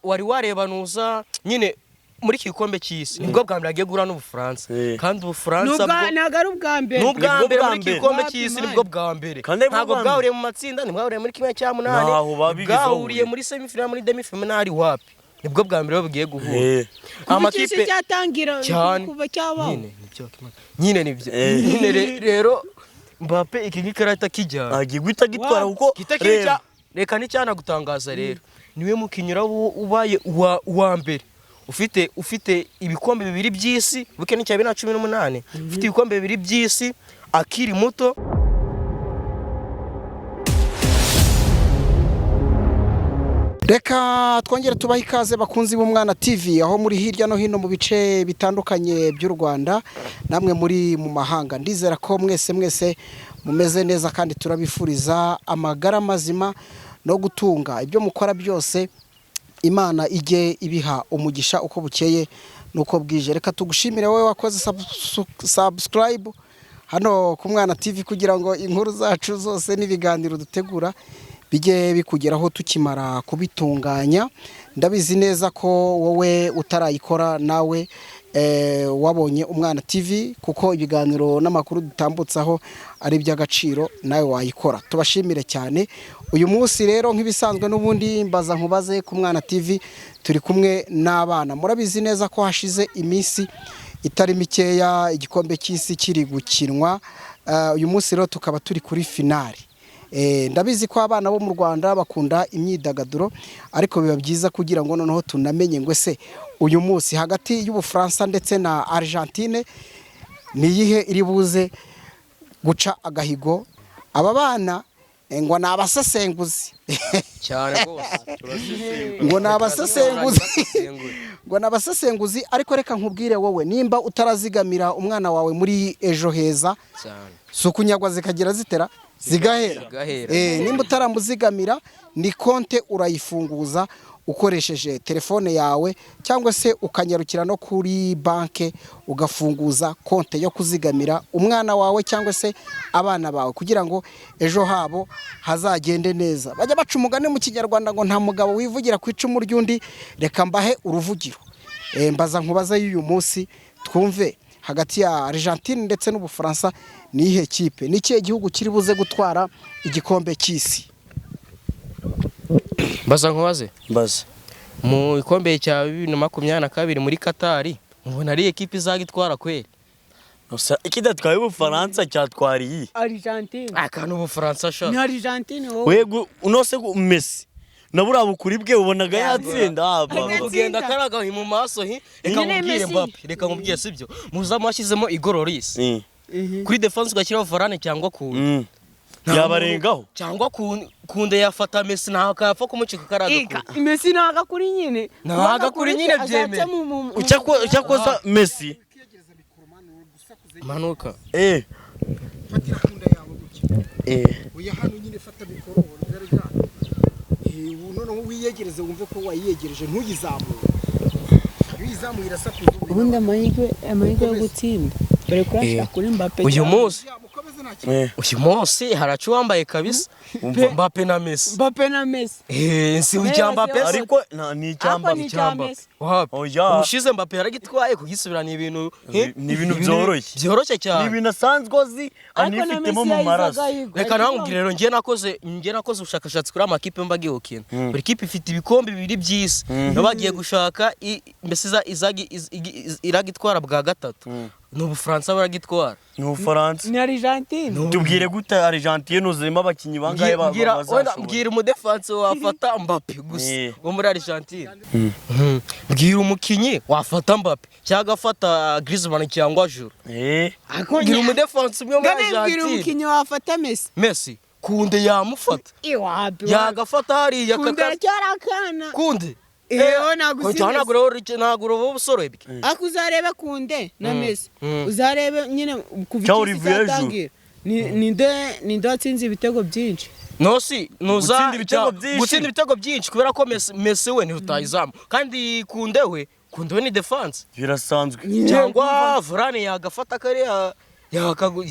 Wari warebanuza nyine muri iki gikombe cy'isi, nibwo bwa mbere agiye guhura n'Ubufaransa. Kandi Ubufaransa bwo Ntabwo ari ubwa mbere. Ni ubwa Nibwo mbere bwa muri iki mbere. gikombe Wapi, cy'isi. man. Nibwo bwa mbere. Kandi aribwo Ntabwo bwa mbere. bwahuriye mu matsinda, ntibwahuriye muri 1/8. Ntaho babigeze Bwahuriye bahurira. muri semi-finale, muri demi-finale, wapi. Nibwo bwa mbere bugiye guhura. Kuva iki cyatangira, Cyane. kuva cyabaho. Nyine nibyo, nyine nibyo. Eh. Nyine rero Mbappe iki ngiki arahita kijyana. Agiye guhita agitwara Wow. kuko Kita kiri reba cya reka nticyanagutangaza. Rero niwe mukinnyi uraba ubaye uwa mbere ufite ibikombe bibiri by'isi, buke n'icya 2018, ufite ibikombe bibiri by'isi akiri muto. Reka twongere tubahe ikaze, bakunzi b'Umwana TV, aho muri hirya no hino mu bice bitandukanye by'u Rwanda, namwe muri mu mahanga. Ndizera ko mwese mwese mumeze neza kandi turabifuriza amagara mazima no gutunga ibyo mukora byose. Imana ijye ibiha umugisha uko bukeye n'uko bwije. Reka tugushimire wowe wakoze subscribe hano ku Mwana TV kugira ngo inkuru zacu zose n'ibiganiro dutegura bijye bikugeraho tukimara kubitunganya. Ndabizi neza ko wowe utarayikora nawe wabonye Umwana TV, kuko ibiganiro n'amakuru dutambutsaho ari iby'agaciro, nawe wayikora. Tubashimire cyane. Uyu munsi rero, nk'ibisanzwe n'ubundi, mbaza nkubaze ku Mwana TV, turi kumwe n'abana. Murabizi neza ko hashize iminsi itari mikeya igikombe cy'isi kiri gukinwa. Uyu munsi rero tukaba turi kuri finale. Ndabizi ko abana bo mu Rwanda bakunda imyidagaduro, ariko biba byiza kugira ngo noneho tunamenye ngo ese uyu munsi hagati y'Ubufaransa ndetse na Argentine ni iyihe iri buze guca agahigo. Aba bana ngo ni abasesenguzi. Cyane rwose. Ngo ni abasesenguzi, ngo ni abasesenguzi. Ariko reka nkubwire wowe, nimba utarazigamira umwana wawe muri Ejo Heza, Cyane. si ukunyagwa zikagira zitera zigahera. Zigahera. Nimba utaramuzigamira, ni konte urayifunguza ukoresheje telefone yawe, cyangwa se ukanyarukira no kuri banke ugafunguza konte yo kuzigamira umwana wawe cyangwa se abana bawe, kugira ngo ejo habo hazagende neza. Bajya baca umugani mu Kinyarwanda ngo nta mugabo wivugira ku icumu ry'undi. Reka mbahe uruvugiro. Mbaza nkubaza y'uyu munsi, twumve hagati ya Argentine ndetse n'Ubufaransa, ni iyihe kipe, ni ikihe gihugu kiri buze gutwara igikombe cy'isi? Mbaza nkubaze. Mbaza. Mu gikombe cya 2022 muri Katari, mubona ari ekipe izagitwara kweri? Gusa ikidatwaye Ubufaransa cyatwara iyi? Argentine. Akantu Ubufaransa sha. Ni Argentine wowe. Wego, unose Messi na buriya bukuri bwe ubonaga yatsinda ah, baba. Kugenda karagahi mu maso hi. Reka Nyine nkubwire, Messi. Mbappe, reka nkubwire, sibyo? Muzamu washyizemo Hugo Lloris. Kuri defense ugashyiraho Varane cyangwa Kounde. Yabarengaho. Cyangwa Kounde yafata Messi, ntaho kapfa kumucika karaga. Ika Messi ntago kuri nyine. Ntago kuri nyine, byemeye. Icyakoza Messi Manuka. Fatira kunda yawe gutya. Oya, hano nyine, fata mikoro noneho wiyegereze, wumve ko wayiyegereje, ntuyizamure. Iyo uyizamuye irasakuza. Ubundi amahirwe yo gutsinda bari kuyashyira kuri Mbappe Uyu cyane. munsi Mukomeze, nta kintu. Uyu munsi haraca uwambaye kabisa, Mbappe na Messi. Mbappe na Messi. Si icya Mbappe se? Ariko ni icyamba. Ariko ni icya Messi. Wapi. Oya. Ubushize Mbappe yaragitwaye, kugisubira ni ibintu Ni ibintu byoroshye. Byoroshye Ni cyane. ibintu asanzwe azi, Ariko na anifitemo Messi mu maraso. yahize agahigo. Reka nawe nkubwire rero, njye nakoze ubushakashatsi kuri amakipe mba agiye gukina. Buri kipe ifite ibikombe bibiri by'isi, nabo bagiye gushaka mbese iragitwara bwa gatatu. Ni Ubufaransa baragitwara. Ni Ubufaransa. Ni Argentine. Tubwire gute? Argentine uzirimo abakinnyi bangahe Mbwira wenda bazashobora? mbwira umudefanse wafata Mbappe gusa wo muri Argentine. Mbwira umukinnyi wafata Mbappe cyangwa agafata Griezmann cyangwa Giroud. Mbwira umudefanse umwe muri Ngane mbwira Argentine. umukinnyi wafata Messi. Messi, Kounde yamufata. Iwapi. Yagafata hariya. Kounde kaka aracyari akana. Kounde. Eho, ntabwo uzi Kounde ntabwo Messi. rero ntabwo uba ubusore bwe. Ariko uzarebe Kounde na Messi. Uzarebe nyine kuva Cyangwa iki Olivier Giroud. cyatangira. Ninde watsinze ibitego byinshi? No si nuza Gutsinda ibitego byinshi. Gutsinda ibitego byinshi, kubera ko Messi we ni rutayizamu, kandi Kounde we ni defense. Birasanzwe. Cyangwa Varane yagafata kariya yakagu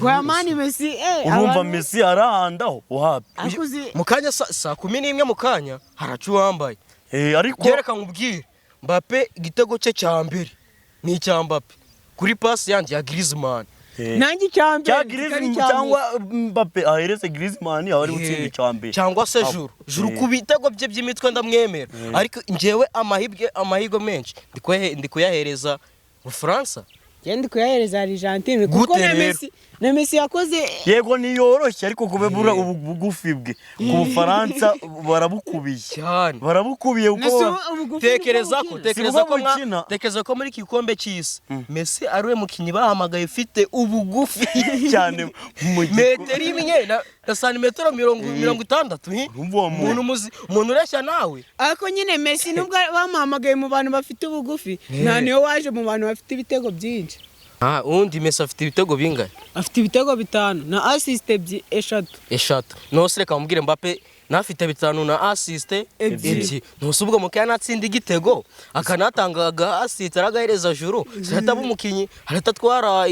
Kwa man Messi Urumva abantu- Messi arahandaho wapi? Akuzi Mu kanya saa 11 mu kanya haraca uwambaye. Ariko Reka nkubwire, Mbappe igitego cye cya mbere ni icya Mbappe kuri pasi yandi ya Griezmann. Nanjye icya mbere Cya kitari Griezmann icya cyangwa Mbappe ahereze Griezmann aho ari gutsinda icya mbere. Cyangwa se Juru Juru ku bitego bye by'imitwe ndamwemera, ariko njyewe amahirwe menshi ndi kuyahereza Bufaransa. Njye ndi kuyahereza Argentine kuko Gute na rero? Messi, na Messi yakoze. Yego niyoroshye, ariko kubura ubugufi bwe ku Bufaransa barabukubiye. Cyane. Barabukubiye kuko Messi ubugufi Tekereza nibwo ko bukina. tekereza Sibwo ko mwa bukina. Tekereza ko muri iki gikombe cy'isi Messi ari we mukinnyi bahamagaye ufite ubugufi cyane mu metero imwe na santimetero 60, hi? Urumva uwo muntu. Umuntu umuntu ureshya nawe. Ariko nyine Messi nubwo bamuhamagaye mu bantu bafite ubugufi, nta niyo waje mu bantu bafite ibitego byinshi. Undi Messi afite ibitego bingahe? Afite ibitego 5 na assist 3. 3. Nose reka mubwire, Mbappe nafite 5 na assist 2. 2. Nose ubwo mukaya natsinda igitego akanatanga aga assist aragahereza Juru, harataba umukinyi haratatwara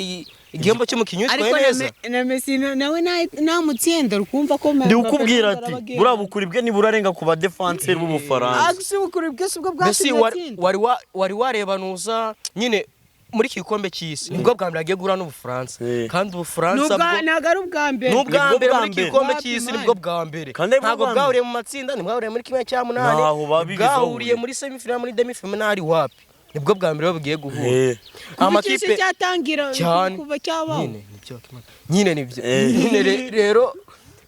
igihembo cy'umukinyi witwaye Ariko neza. na Messi nawe namutsinda ukumva ko Ndi kukubwira ati buriya bukuri bwe niburarenga ku badefanseri b'Ubufaransa. Aguse ubukuri bwe si ubwo Mbese bwatumye atsinda. wari warebanuza nyine muri iki gikombe cy'isi nibwo bwa mbere agiye guhura n'Ubufaransa. Kandi Ubufaransa Ntabwo ari ubwa mbere. N'ubwa Nibwo mbere bwa muri iki mbere. gikombe Wapi cy'isi man? nibwo bwa mbere. Kandi aribwo Ntabwo bwa mbere. bwahuriye mu matsinda, ntibwahuriye muri 1/8, Ntaho babigeze bwahuriye bahurira. muri semi-final, muri demi-final, wapi, nibwo bwa mbere bagiye guhura. Kuva icy'isi cyatangira, Cyane. kuva cyabaho. Nyine nibyo Akimana. Nyine nibyo. Eh. Nyine rero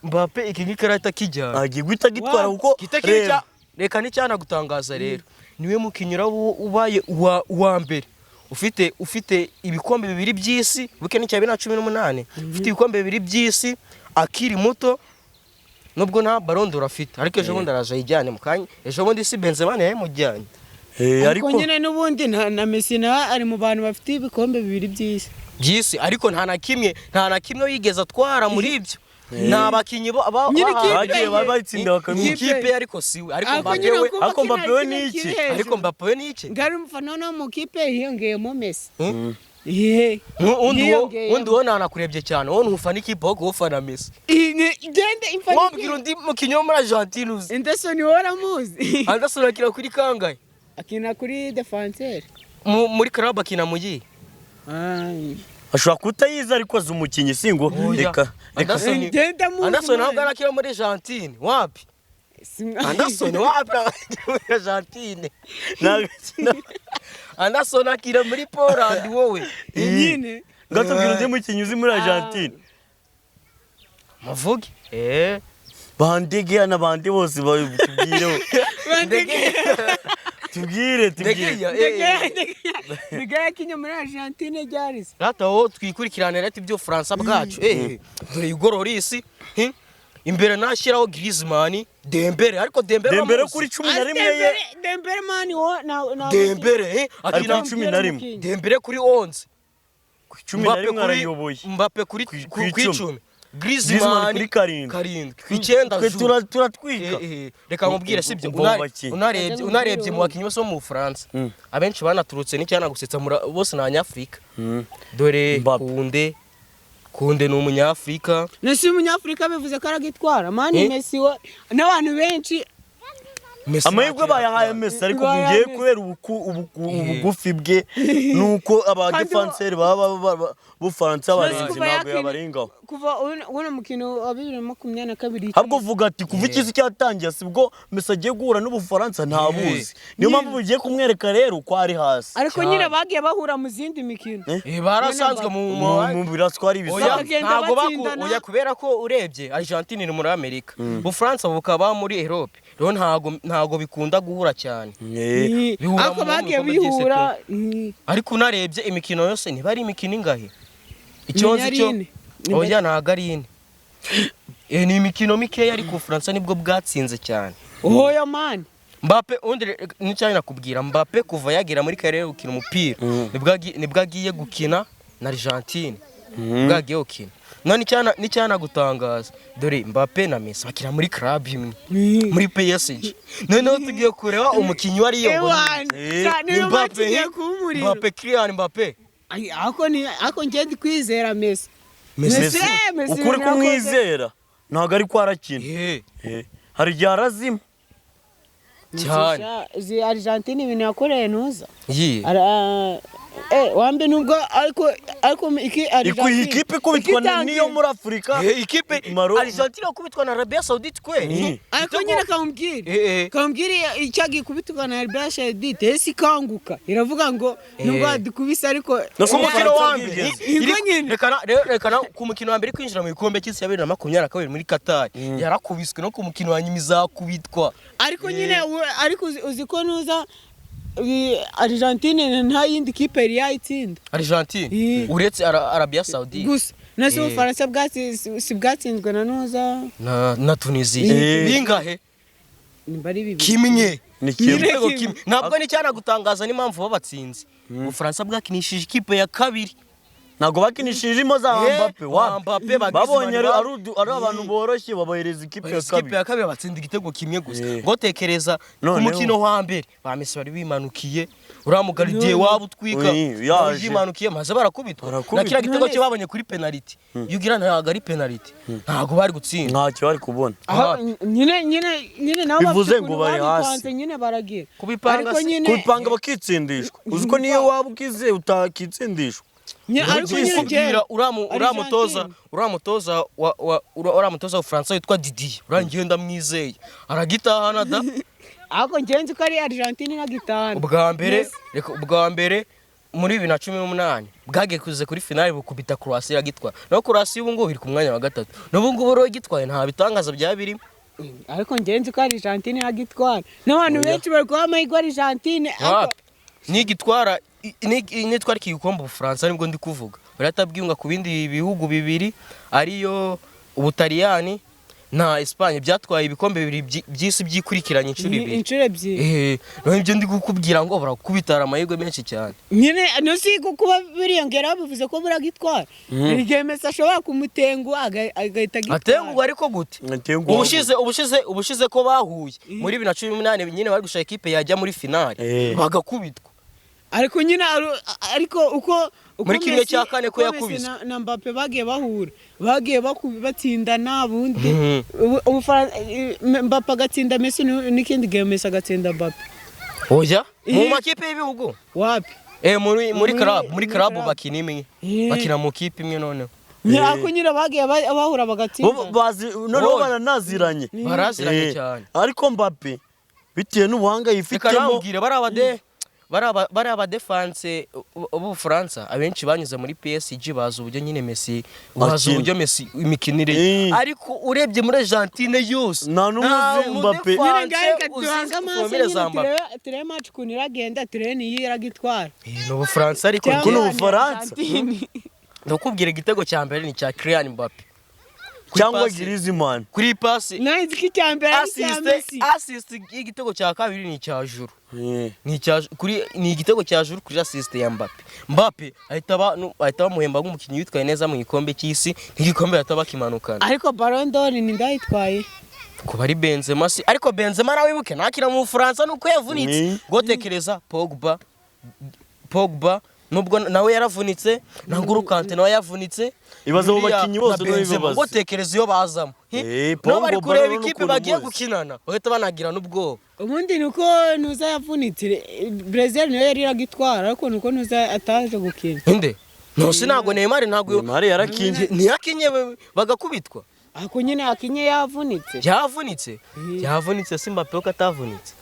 Mbappe iki ngiki arahita kijyana. Agiye guhita gitwara Wow. kuko Gihita reba, kijya. Reka nticyanagutangaza rero, niwe mukinnyi uraba ubaye uwa mbere ufite ibikombe 2 by'isi, buke n'icya 2018, ufite ibikombe 2 by'isi akiri muto, nubwo nta Ballon d'Or afite, ariko ejo bundi araje ayijyane mu kanya. Ejo bundi si Benzema yayimujyanye? Ariko Ariko nyine n'ubundi na Messi nawe ari mu bantu bafite ibikombe 2 by'isi. By'isi, ariko nta na kimwe yigeze atwara muri ibyo. Nta bakinnyi Nyiri ikipe bagiye bayitsinda bakamwica. Ikipe, ariko siwe, ariko Ariko Mbappe nyine we kumva Ariko ko Mbappe we nta ni kintu iki? kiri hejuru. Ariko Mbappe we ni iki? Ngari umufana no mu kipe hiyongeyemo Messi. Hmm? Ihe. Undi wo Yiyongeyemo. Undi wo nanakurebye cyane, wowe ntufana ikipe ahubwo ufana Messi. Gende imfana. Wambwira undi mukinnyi wo muri Argentine uzi? Anderson waramuzi. Anderson akina kuri kangahe? Akina kuri defenseur. Muri club akina mu gihe Ashobora kutayizi ariko azi umukinnyi singo. Oya. Reka reka. Genda muzi. Anderson ntabwo arakina muri Argentine, wapi? Anderson wapi akina muri Argentine? Ntabwo akina. Anderson akina muri Poland wowe. Nyine. Ngatubwira undi mukinnyi uzi muri Argentine. Muvuge. Bandegeya n'abandi bose tubwireho. Tubwire, tubwire. Ndegeya. Ndegeya yakinye muri Argentine ryarize. Rata wowe twikurikiranira ati ibyo Faransa bwacu. Dore Hugo Lloris, imbere nashyiraho Griezmann, Dembele, ariko Dembele Dembele uramuzi? kuri 11 ye. Dembele man wo na Dembele Ari akina kuri 11. Dembele kuri 11. Ku 11 arayoboye. Mbappe kuri Ku ku 10. 10. Griezmann Griezmann kuri 7. 7 ku 9. Twe Giroud. turatwika. Reka nkubwire sibyo, Umva abakinnyi. unarebye mu bakinnyi bose bo mu Bufaransa, abenshi banaturutse n'icyanagusetsa bose ni Abanyafurika. Dore Mbappe. Kunde ni umunyafurika. Messi umunyafurika bivuze ko aragitwara man. Eh? Messi we n'abantu benshi. Messi Amahirwe ntakiri bayahaye atwara. Messi, ariko Bayahaye ngiye Messi. kubera ubugufi bwe nuko abadefanseri baba b'Ubufaransa barenze kuva ntabwo yakina- yabarengaho. Kuva uno mukino wa 2022. Ahubwo uvuga ati kuva ikizi cyatangiye sibwo Messi agiye guhura n'Ubufaransa ntabuzi, niyo mpamvu bugiye kumwereka rero ko ari hasi. Ariko nyine bagiye bahura mu zindi mikino. Barasanzwe mu Mu biraswa ari Oya, ibisanzwe. Bakagenda ntabwo batsindana. Oya, kubera ko urebye Argentine ni muri Amerika, Ubufaransa bukaba muri Europe, rero ntabwo bikunda guhura cyane. Bihura Ariko mu bagiye bikombe by'isi. bihura. Ariko unarebye imikino yose ntiba ari imikino ingahe? Icyo Menya nzi ari cyo ine. Oya, ntabwo ari ine. Ni imikino mikeya, ariko Ubufaransa nibwo bwatsinze cyane. Oya man. Mbappe undi nicyo nakubwira, Mbappe kuva yagera muri karere gukina umupira nibwo agiye gukina na Argentine, nibwo agiye gukina. None icyanagutangaza, dore Mbappe na Messi bakina muri club imwe muri PSG. Noneho tugiye kureba umukinnyi wariyo ngo Ewan. ni Niyo Mbappe, bakigiye kuba umuriro. Mbappe, Kylian Mbappe. Ay, ako ni ako njye ndi kwizera Messi. Messi. Messi Messi ukuri ibintu yakoze. Kumwizera ntabwo ari ko arakina. Hari igihe arazima. Cyane. Izi Argentine ibintu yakoreye ntuza. Yi. Wambe nubwo ariko iki Argentine Ikipe ikubitwa niyo muri Afurika. Ikipe Maroc. Argentine yakubitwa na Arabia Saoudite kweli. Ariko nyine kamubwire kamubwire icyo agikubitwa na Arabia Saoudite ese ikanguka iravuga ngo nubwo dukubise ariko No Ku mukino wa mbere Ubufaransa Ingo nyine. Reka ku mukino wa mbere kwinjira mu gikombe cy'isi ya 2022 muri Qatar yarakubiswe, no ku mukino wa nyuma izakubitwa. Ariko nyine ariko uzi ko nuza Argentine nta yindi kipe yari yayitsinda. Argentine uretse Arabia Saoudite gusa na se Ubufaransa si bwatsinzwe na nuza na Tunisia bingahe? Nimba ari bibiri. Kimwe. Ni kimwe. Igitego kimwe ntabwo ni cyanagutangaza n'impamvu babatsinze. Ubufaransa bwakinishije ikipe ya kabiri. Ntabwo bakinishije imo za Mbappe wa Mbappe ba babonye Griezmann ari abantu boroshye babahereza ikipe ya ikipe kabiri. ya kabiri batsinda igitego kimwe gusa. Eh. Ngo tekereza ku Noneho. mukino wa mbere ba Messi bari bimanukiye, uriya mugaridiye waba utwika Oui, yaje. yimanukiye maze barakubitwa Barakubitwa. Na kiriya gitego None- cyo babonye kuri penalty, iyo ugira ntabwo ari penalty ntabwo bari gutsinda. Ntacyo bari kubona. Aho, nyine nyine nyine nabo Bivuze bafite ngo ukuntu bari hasi. babipanze nyine baragira. Kubipanga ariko se- nyine Kubipanga bakitsindishwa, uzi ko niyo waba ukize utakitsindishwa. Ariko nyine Kubwira njyewe- uriya mutoza Argentine. uriya mutoza wa wa uriya mutoza w'Ubufaransa witwa Didier, uriya ngewe ndamwizeye aragitahana da. Ariko njyewe nzi ko ari Argentine inagitahana. Ubwa mbere, reka, ubwa mbere muri 2018 bwagiye kuza kuri finale bukubita Croatia iragitwara, naho Croatia ubu ngubu iri ku mwanya wa gatatu, n'ubu ngubu rero igitwaye nta bitangaza byaba birimo. Ariko njyewe nzi ko Argentine inagitwara n'abantu benshi bari kuba amahirwe Argentine ariko Wapi? Nigitwara nitwara iki gikombe Ubufaransa nibwo ndi kuvuga barahita bwiyunga ku bindi bihugu bibiri ariyo Ubutaliyani na Espagne byatwaye ibikombe bibiri by'isi byikurikiranye inshuro ibiri. Inshuro ebyiri. Noneho ibyo ndi kukubwira ngo barakubitara amahirwe menshi cyane. Nyine ntusi kuba biriyongeraho bivuze ko buragitwara igihe Messi ashobora kumutenguha agahita agitwara. Atenguwe ariko gute? Atenguwe. Ubushize ko bahuye muri 2018 nyine bari gushaka ikipe yajya muri finale bagakubitwa. Ariko nyine ariko uko Muri kimwe cya kane ko uko Messi yakubiswe. na Mbappe bagiye bahura bagiye batsindana ubundi Mbappe agatsinda Messi n'ikindi gihe Messi agatsinda Mbappe. Oya, mu makipe y'ibihugu. Wapi? Muri club, muri muri club club. Bakina imwe. Bakina mu kipe imwe noneho. Ariko nyine bagiye bahura Bo bagatsinda. bazi noneho Oya. baranaziranye. Baraziranye cyane. Ariko Mbappe bitewe n'ubuhanga Reka yifitemo nambwire bari abadefanse b'Ubufaransa abenshi banyuze muri PSG bazi uburyo nyine Messi bazi Akina. uburyo Messi imikinire ye. Ariko urebye muri Argentine yose Nta n'umwe uzi Mbappe. Nyine mudefanse ngaho reka uzi duhange amaso formule nyine za Mbappe. turebe match ukuntu iragenda turebe niyo iragitwara. Ni Ubufaransa ariko Cyangwa Kuno ni Ubufaransa. Argentine. Ndakubwira igitego cya mbere ni icya Kylian Mbappe. Kuri Cyangwa Griezmann. Kuri pasi Nanjye nzi ko icya mbere ari icya assist Messi. Assist y'igitego cya kabiri ni icya Giroud. Ni icya kuri ni igitego cya Giroud kuri assist ya Mbappe. Mbappe ahita ba ahita bamuhemba nk'umukinnyi witwaye neza mu gikombe cy'isi, n'igikombe ahita bakimanukana. Ariko Ballon d'Or ni ndayitwaye. Kuba ari Benzema si, ariko Benzema nawe wibuke ntakina mu Bufaransa nuko yavunitse. Ngo tekereza Pogba nubwo nawe yaravunitse na N'Golo Kante nawe yavunitse. Ibaze abo Buriya bakinnyi bose na niwe Benzema, bibaze. ngo tekereza iyo bazamo. Nabo bari Pogba kureba rero ikipe n'ukuntu bagiye muzi. gukinana bahita banagira n'ubwoba. Ubundi ni uko nuza yavunitse Brazil niyo yari iragitwara ariko ni uko nuza ataje gukina. Inde nose ntabwo Neymar ntabwo Neymar yarakinye. Ntiyakinye bagakubitwa. Ariko nyine akinye yavunitse. Yavunitse si Mbappe ko atavunitse?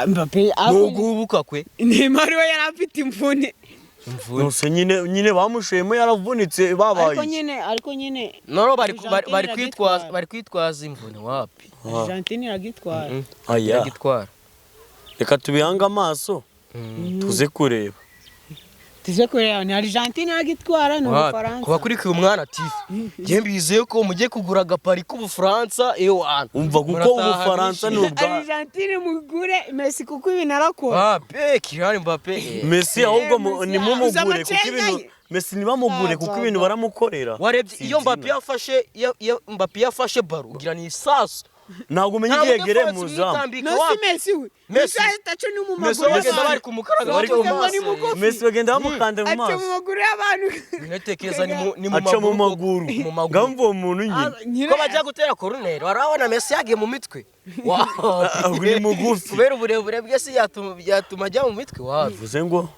Mbappe Ni avunitse. uguhubuka kwe. Neymar we yari afite imvune. Imvune. Nose nyine bamushemo yaravunitse babaye. Ariko nyine Noro bari Argentine bari kwitwaza iragitwara. Bari kwitwaza imvune wapi? Argentine iragitwara. Aya. Iragitwara. Reka tubihange amaso tuze kureba. Tuje kureba ni Argentine iragitwara ni Wapi? Ubufaransa. Kuba kuri uyu mwana TV njye mbizeye ko mugiye kugura agapari k'Ubufaransa ewana. Umva kuko Murataha Ubufaransa ni mwishimye. ubwa Argentine mugure Messi kuko ibintu arakora. Wapi Kylian Mbappe. Messi ahubwo Messi, nimumugure uzi kuko amacenga ibintu ye? Messi ntibamugure kuko ibintu baramukorera. Warebye Si iyo Mbappe izina. yafashe iyo Mbappe yafashe baro ugira ni isasu. Ntabwo umenya Nta igihe yegereye mudefansi mu zamu. mwitambika, No si wapi. Messi we. Messi. Messi ahita aca no mu Messi maguru bagenda bari y'abantu. kumukaraga Bari Bavuze ku ngo ni maso. mugufi. Messi bagenda bamukanda mu Aca mu maso. maguru y'abantu. Ntekereza ni mu ni mu Aca mu maguru. maguru. Mu maguru. Ngamva uwo muntu nyine. Nyine Ko bajya gutera koruneri warabona Messi yagiye mu mitwe. Wapi. Uri mugufi. Kubera uburebure bwe si yatuma ajya mu mitwe wapi. Bivuze ngo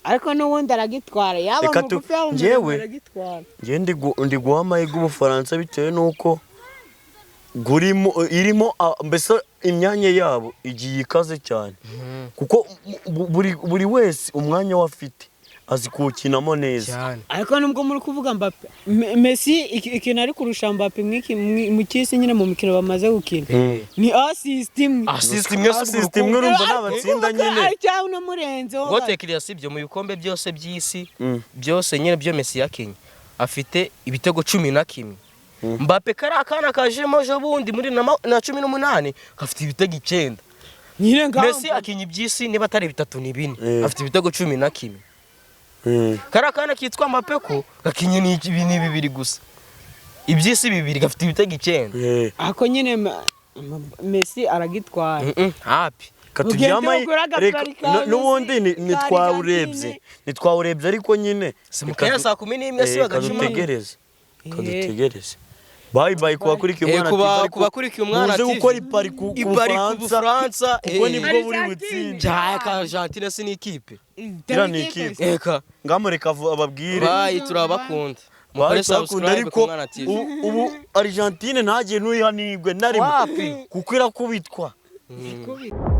ariko n'ubundi aragitwara yaba Reka tu- mugufi yaba njyewe- muremure aragitwara. njye ndi guha amahirwe Ubufaransa bitewe n'uko gurimo irimo mbese imyanya yabo igiye ikaze cyane, kuko buri wese umwanya we afite azi kuwukinamo neza. Cyane. Ariko nubwo muri kuvuga Mbappe, Messi ikintu ari kurusha Mbappe mu cy'isi nyine mu mikino bamaze gukina ni assist imwe. Assist imwe si Assist imwe urumva nabatsinda nyine. Cyangwa unamurenzeho. Ngotekereza si ibyo mu bikombe byose by'isi byose nyine byo Messi yakinye afite ibitego 11. Mbappe kari akana kajemo ejo bundi muri na 18 gafite ibitego 9. Nyine ngaho. Messi akinye iby'isi niba atari bitatu ni bine, afite ibitego 11. Kari akana kitwa Mbappe ko gakinye ni ni bibiri gusa, iby'isi bibiri gafite ibitego 9. Ako nyine Messi aragitwara. Hapi. Katujyama Ugende ugure agapari ka Messi, n'ubundi ka ntitwawurebye Argentine. ntitwawurebye ariko nyine Si mu kanya saa 11 si bagacuma. kadutegereze kadutegereze. Bye bye ku bakurikiye Umwana TV, ariko Ku bakurikiye Umwana muze TV. gukora ipari ku Ipari ku Bufaransa Bufaransa, kuko nibwo buri Argentine. butsinde. Jaya ka Argentine si ni ikipe. Iriya ni ikipe. Eka. Ngamureka ababwire. Bayi turabakunda. Mukore Bari turakunda subscribe ariko ku Mwana TV. ubu Argentine ntagiye ntuyihanirwe na rimwe Wapi? kuko irakubitwa. Ikubita.